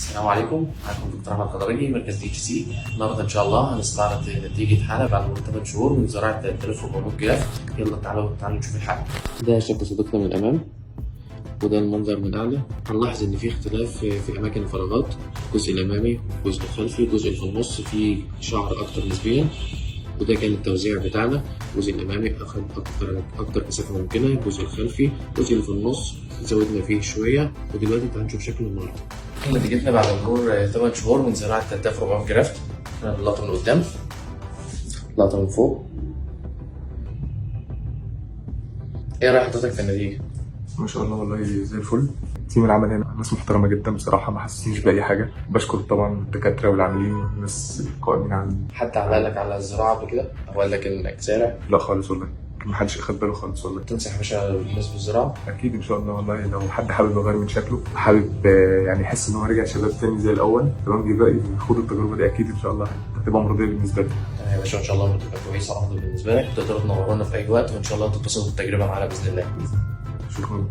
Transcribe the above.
السلام عليكم، معكم دكتور احمد خضرجي، مركز DHC. النهارده ان شاء الله هنستعرض نتيجة حاله بعد مرور 8 شهور من زراعة 3400 graft. يلا تعالوا تعالوا نشوف الحالة. ده شكل صديقنا من الامام، وده المنظر من اعلى. هنلاحظ ان في اختلاف في اماكن الفراغات، الجزء الامامي والجزء الخلفي، الجزء اللي في النص فيه شعر اكتر نسبيا. وده كان التوزيع بتاعنا: الجزء الامامي اخد اكتر كثافة ممكنه، الجزء الخلفي، الجزء اللي في النص زودنا فيه شويه. ودلوقتي تعالوا نشوف شكله النهارده. نتيجتنا بعد مرور 8 شهور من زراعة 3400 graft. لقطة من قدام، لقطة من فوق. ايه رأي حضرتك في النتيجة؟ ما شاء الله، والله زي الفل. team العمل هنا ناس محترمة جدا بصراحة، ما حسسنيش بأي حاجة. بشكر طبعا الدكاترة والعاملين والناس القائمين على حد علق لك على الزراعة قبل كده؟ أو قال لك إنك زارع؟ لا خالص والله، ما حدش أخد باله خالص والله. تنصح يا باشا الناس بالزراعة؟ أكيد إن شاء الله والله، لو حد حابب يغير من شكله، حابب يعني يحس إن هو رجع شباب تاني زي الأول، تمام، يبقى يخوض التجربة دي، أكيد إن شاء الله هتبقى مرضية بالنسبة له. تمام يا باشا، إن شاء الله تبقى كويسة وأفضل بالنسبة لك. تقدروا تنورونا في أي وقت، وإن شاء الله تتبسطوا بالتجربة معانا بإذن الله. شكرا.